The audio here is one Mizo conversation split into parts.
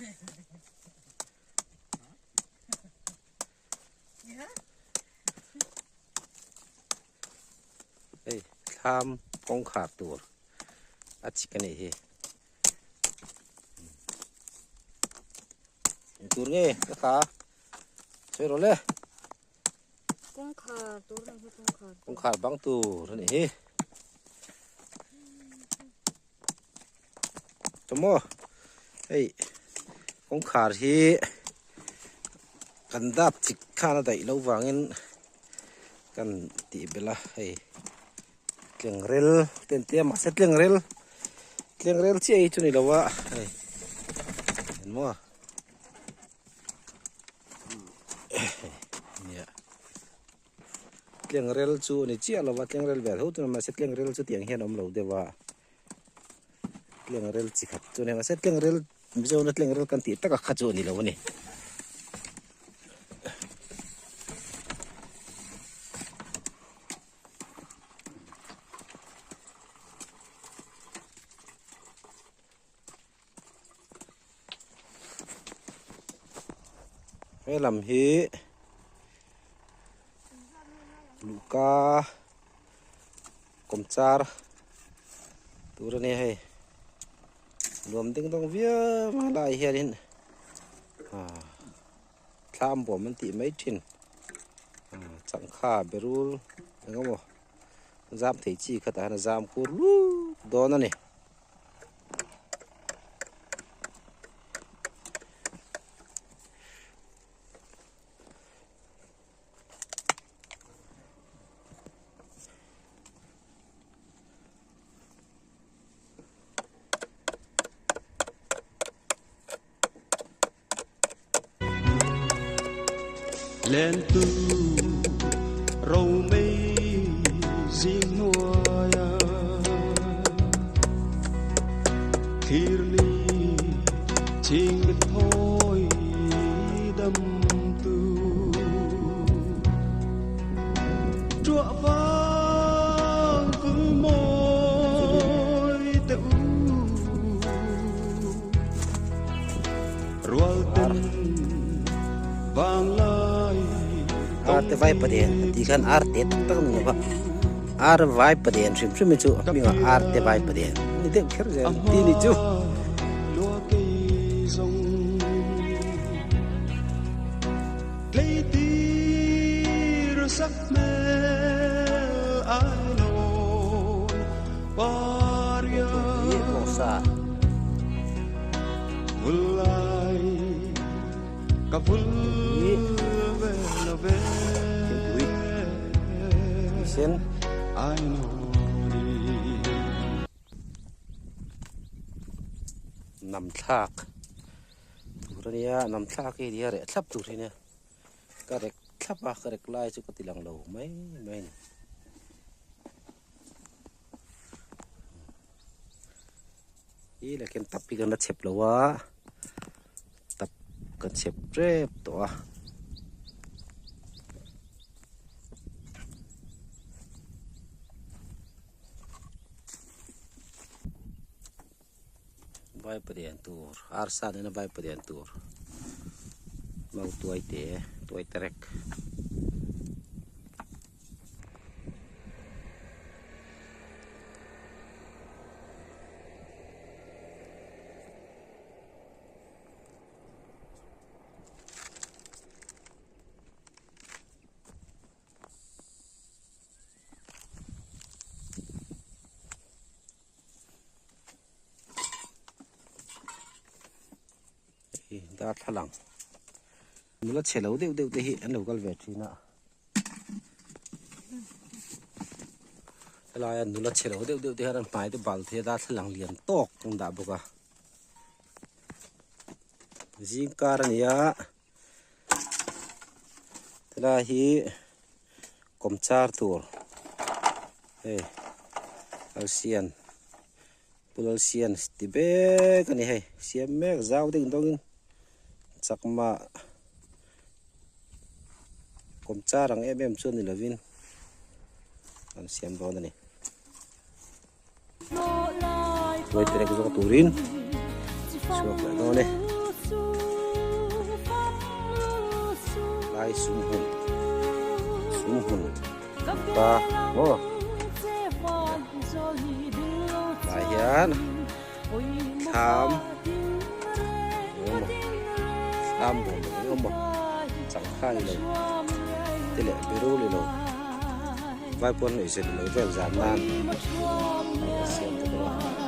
Hei thlam kawngkhar tur a chik a nih hi. Eng tur nge ka thla sawi rawh le. Kawngkhar tur a nih hi kawngkhar. Kawngkhar bang tur a nih hi. Chawmaw hei kawngkhar hi kan dap chik khan a daih loh vangin kan tih belh a hei tlengrel te an tia mahse tlengrel tlengrel chiah hi chu ni lo a hei engmaw nia. Tlengrel chu a ni chiah lo va, tlengrel ve tho chu mahse tlengrel chu tiang hian a awm lo deuh a, tlengrel chi khat chu a ni mahse tlengrel Mizona tlengrel kan tih taka kha chu a ni lo a ni. He lam hi luhka kawmchar tur a nia hei nuam ding dawng viau a helaiah hianin ah thlam bawm an tih mai thin ah changkha berul eng emaw zam thei chi kha tah hian a zam kur lut dawn a ni. Lentu romei zing hnuaia thirni chingmit thawi damtu Truah vang vul mawi te u Ar te vai padian an tih khan ar te tak tak a ni lo va, ar vai padian hrim hrim hi chu a hmingah ar te vai padian a ni deuh kher zel tih a ni chu. Thingpui tui sen nam thlak tur a nia nam thlak hi nia reh thlap tur hi nia ka rek thlap a ka rek lai chu ka ti lang lo mai mai a ni. Hi la khian tap hi kan la chep lo a tap kan chep tep tawh a. Vai parian tur arsa nena vai parian tur mau tuai te tuai terek. Darthlalang nula chhe lo deuh deuh te hi an lo kal ve thin a helaia nula chhe lo deuh deuh te hian an hmai te bal thei a darthlalang lian tawk an dah bawk a zing kar a ni a helai hi kawmchar tur hei alsian Pu Lalsian ti mek a ni hei siam mek zau ding dawngin chakma kawmchar ang em em chu ni lovin an siam dawn a ni. Tuai terek zawng turin chhuak leh dawn e. Champhai sumhmun sumhmun pa maw tah hian thlam engemaw thlam bawm engemaw changkha ni lo te leh biru ni lo vaipawn hnawih zet lo vel zan nan a siam ta bawk a.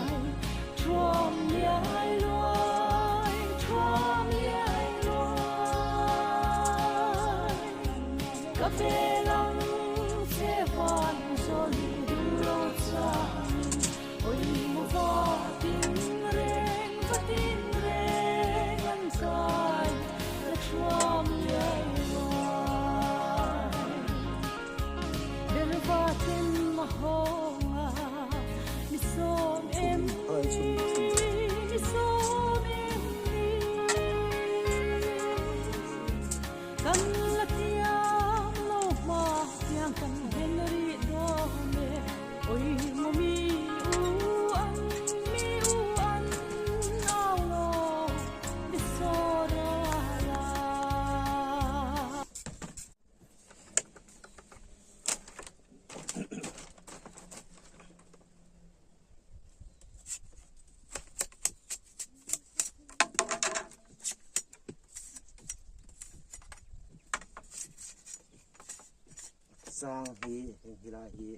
Sang hi heng hi lai hi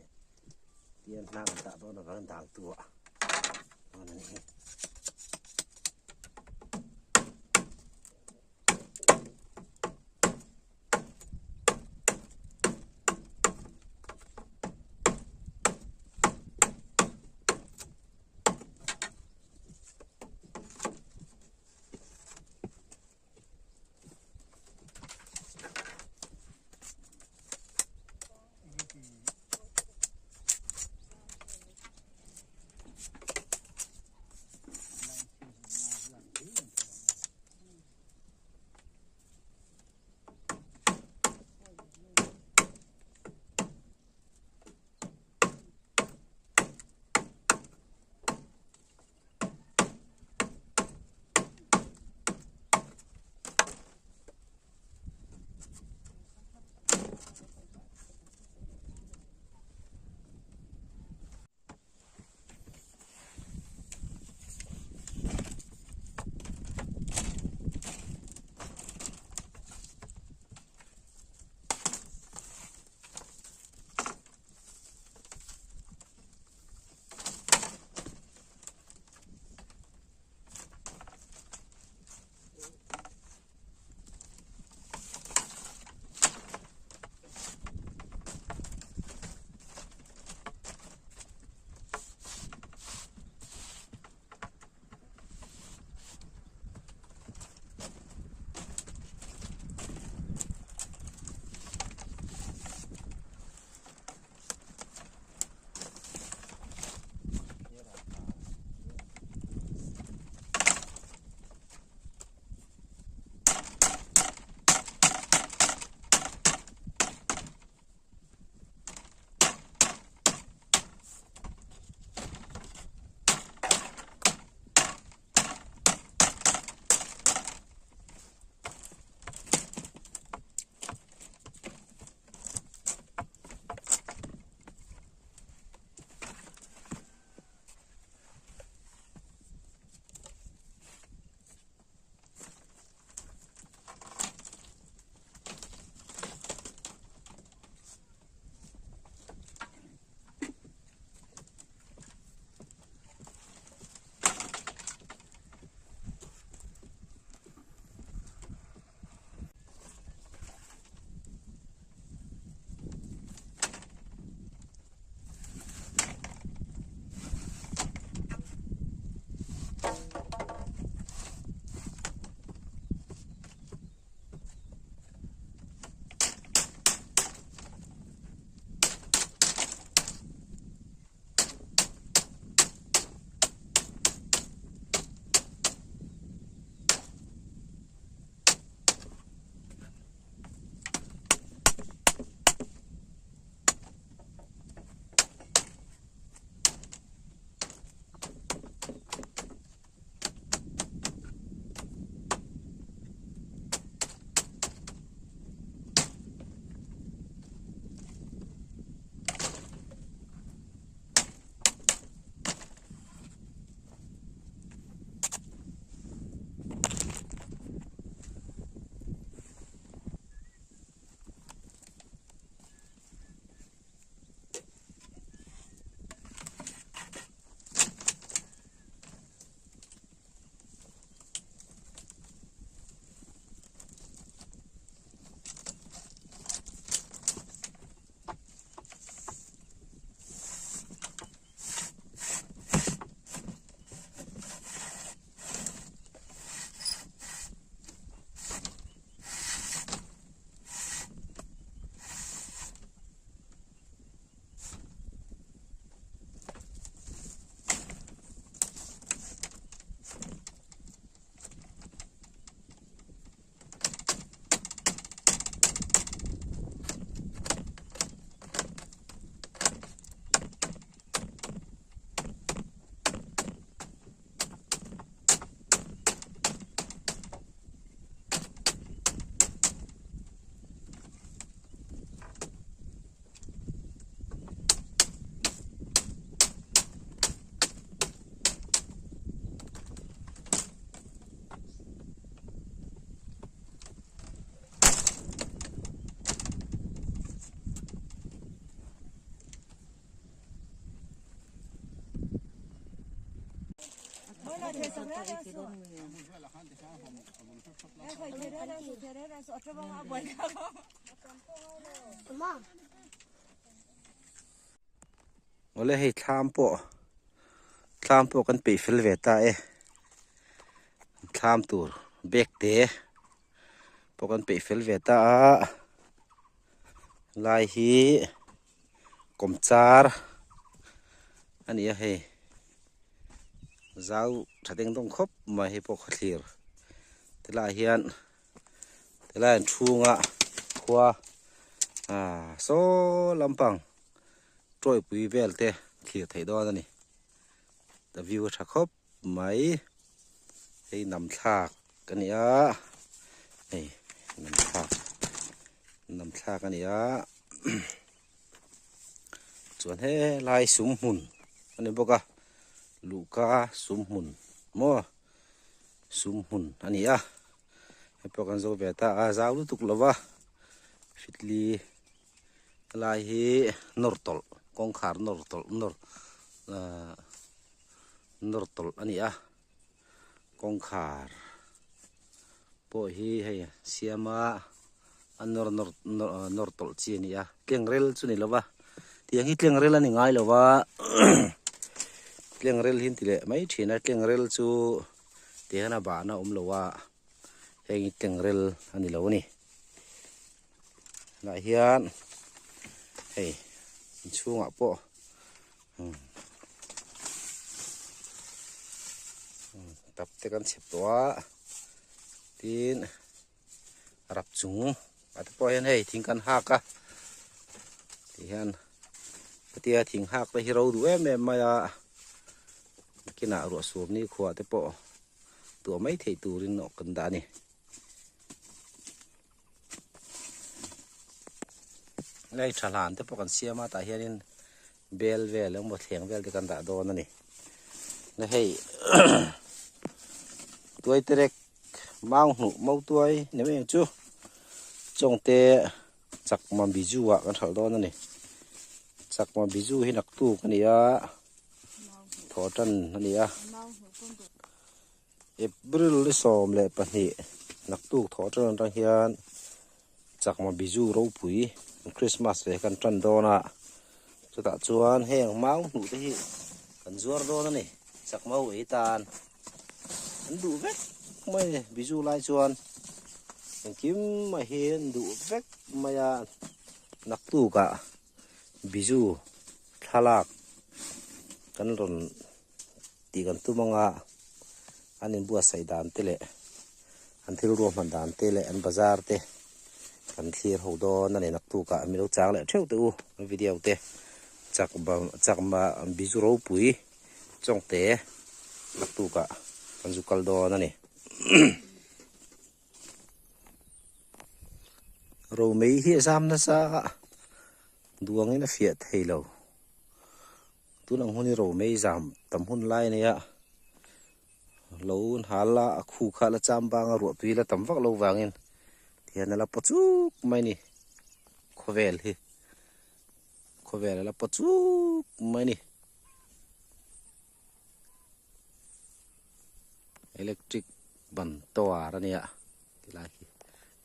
tian hnang an dah dawn avangin dang tu ah dawn a ni hi. Awle hei thlam pawh thlam pawh kan peih fel ve ta e thlam tur bag te pawh kan peih fel ve ta a lai hi kawmchar a ni a hei zau tha deng dawng khawp mai hei pawh khawthlir tilaiah hian tilai an chhunga khua ah saw lampang tawipui vel te thlir theih dawn a ni a view a tha khawp mai hei nam thlak a ni a hei nam thlak nam thlak a ni a chuan helai sum hmun a ni bawk a luhka sum hmun maw sum hmun a ni a hei pawh kan zo ve ta a zau lutuk lo va fitli helai hi nawr tawlh kawngkhar nawr tawlh nawr ahh nawr tawlh a ni a kawngkhar pawh hi hei siama a nawr nawr nawr tawlh chi a ni a tlengrel chu ni lova tiang hi tlengrel a ni ngai lova tlengrel hi an ti leh mai thin a tlengrel chu tihian a bahna a awm lo a heng hi tlengrel a ni lo a ni. Tunah hian hei inchhungah pawh tap te kan chhep tawh a tin rap chung ah te pawh hian hei thing kan hak a ti hian hetia thing hak te hi ro duh em em mai a nakinah ruah sur ni khuah te pawh tuah mai theih turin kan dah a ni. Hei tha hlan te pawh kan siam a tah hianin bel vel engemaw thleng vel te kan dah dawn a ni na hei tuai terek mau hnuh mau tuai ni mai ang chu chawngte chakma biju ah kan hralh dawn a ni chakma biju hi naktuk a ni a thawh tan a ni a. April ni 12 naktuk thawh tan atang hian chakma biju ropui Christmas ve kan tan dawn a chutah chuan heng mau hnuh te hi kan zuar dawn a ni chakma ho ei tan an duh vek mai a ni biju lai chuan engkim mai hi an duh vek mai a naktukah biju thlalak kan rawn tih kan tum anga an inbuatsaih dan te leh an thil ruahman dan te leh an bazar te kan thlir ho dawn a ni naktukah mi lo chang leh theuh teh u video te chakma chakma bizu ropui chawngte naktukah kan zu kal dawn a ni. Romei hi a zam nasa a duangin a fiah thei lo. Tun ang hun hi romei zam tam hun lai a nia lo an hal a a khu kha la cham bang a ruah tui la tam vak lo vangin tihian a la paw chuk mai a ni khawvel hi khawvel a la paw chuk mai a ni. Electric ban tower a nia tilai khi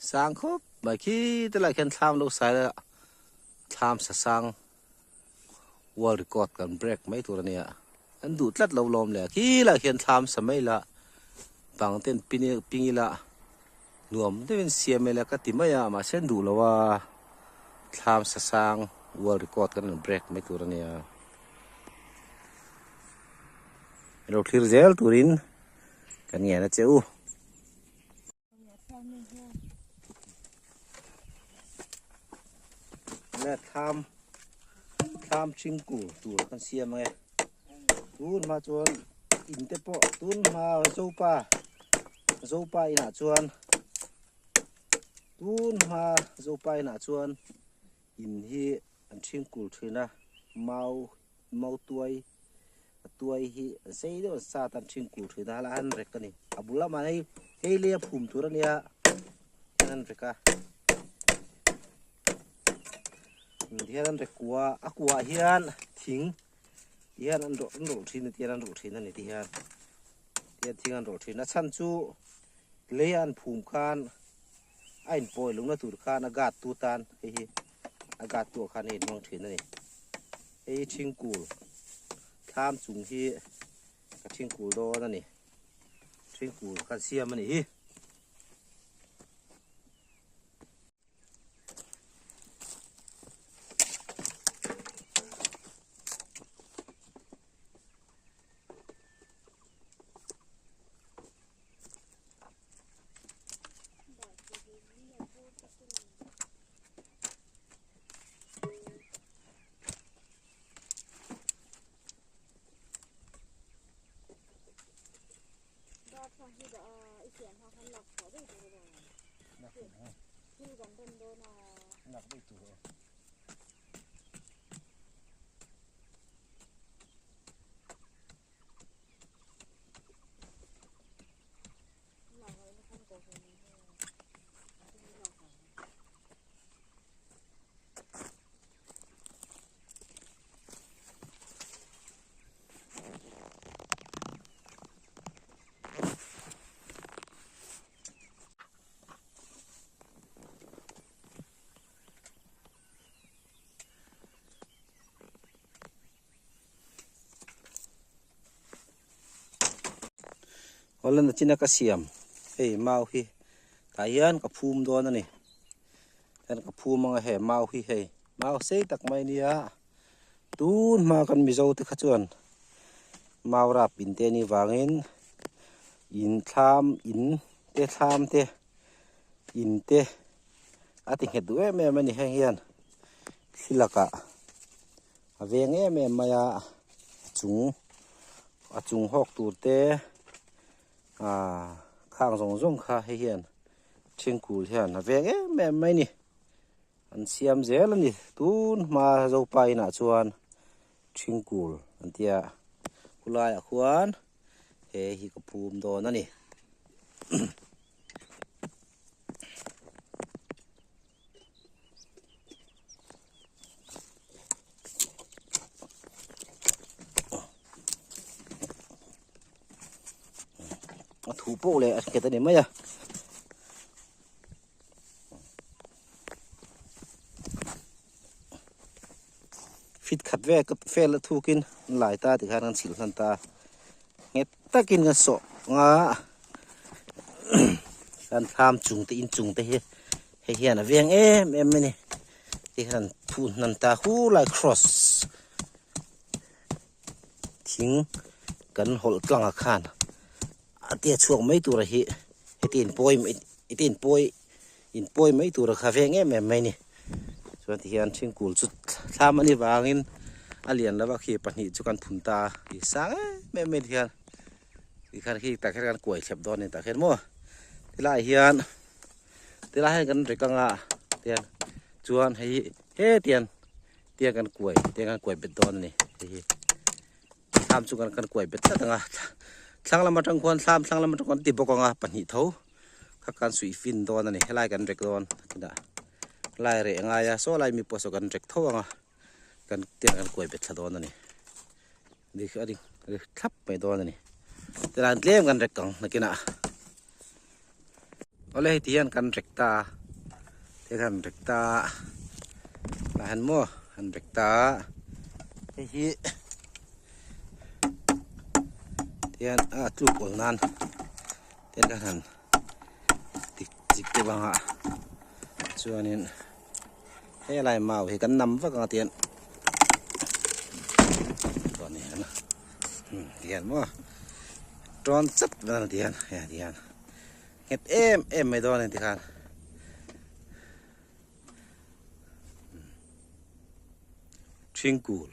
sang khawp mai khi tilai khian thlam lo sai a thlam sa sang world record kan break mai tur a nia an duh tlat lo lawm le khi lai khian thlam sa mai la bang ten ping ila nuam deuhin siam ila ka ti mai a mahse an duh lo a thlam sa sang world record kan rawn break mai tur a nia. Lo thlir zel turin kan ngen a che u. Le thlam thlam chingku tur kan siam ange tun hma chuan in te pawh tun hma zopa zopa inah chuan tun hma zopa inah chuan in hi an chingkul thin a mau Mau tuai a tuai hi an sei deuh an sat a an ṭhin kul ṭhin a helaiah hian rek a ni a bul lamah hei hei lei a phum tur a nia hian an rek a tihian an rek kua a kuah hian thing tihian an rawlh an rawlh ṭhin a tihian an rawlh ṭhin a ni tihian. Tihian thing an rawlh thin. A chhan chu lei an phum khan a inpawi lohna tur khan a guard tu tan hei hi a guard tu ah khan hei inhmang thin a ni. Hei hi thingkul thlam chung hi ka thingkul dawn a ni. Thingkul kan siam a ni hi. Awllen a china ka siam hei mau hi tah hian ka phum dawn a ni hian ka phum anga he mau hi hei mau sei tak mai nia tun hma kan mizo te kha chuan mau rap in te anih vangin in thlam in te thlam te in te a ti nghet duh em em a ni heng hian thli lakah a veng em em mai a a chung a chung hawk tur te ah khang zawng zawng kha hei hian thingkul hian a veng em em mai a ni an siam zel a ni tun hma zopa inah chuan thingkul an tia khulaiah khuan he hi ka phum dawn a ni. A thu pawh leh a nghet a ni mai a. Fit khat vel vel a thukin an lai ta tikhan an chhilh hnan ta nghet takin kan sawh anga kan thlam chung te in chung te hi hei hian a veng em em a ni tikhan thu hnan ta hu lai cross thing kan hawlh tlang ah khan a tia chhuak mai tura hi heti in pawi heti in pawi in pawi mai tura kha veng em em mai a ni chuan tihian thingkul chu thlam a ni vangin a lian lova khi pahnih chu kan phun ta a sang em em mai tihian tikhan khi tah khian kan kuai thlep dawn a ni tah khian maw tilai ah hian tilai ah hian kan rek anga tihian chuan hei hi hetiang tiang kan kuai tiang kan kuai bet dawn a ni hei hi. Thlam chu kan kuai bet tlat ang a, thlang lam atang khuan thlam thlang lam atang khuan ti bawk ang a pahnih tho kha kan suih fin dawn a ni helai kan rek dawn kinah lai reh ngai a saw lai mi pawh saw kan rek tho ang a kan tiang kan kuai bet thla dawn a ni a ri thlap mai dawn a ni tichuan tlem kan rek ang nakinah awle hei ti hian kan rek ta a ti hian kan rek ta a tah hian maw kan rek ta a hei hi tihian a tluk awl nan tihian kan han tik chik deuh ang a chuanin helai mau hi kan nam vak ang a tihian tihian maw tawn chat mai a tihian hei tihian nghet em em mai dawn a ni tikhan thingkul.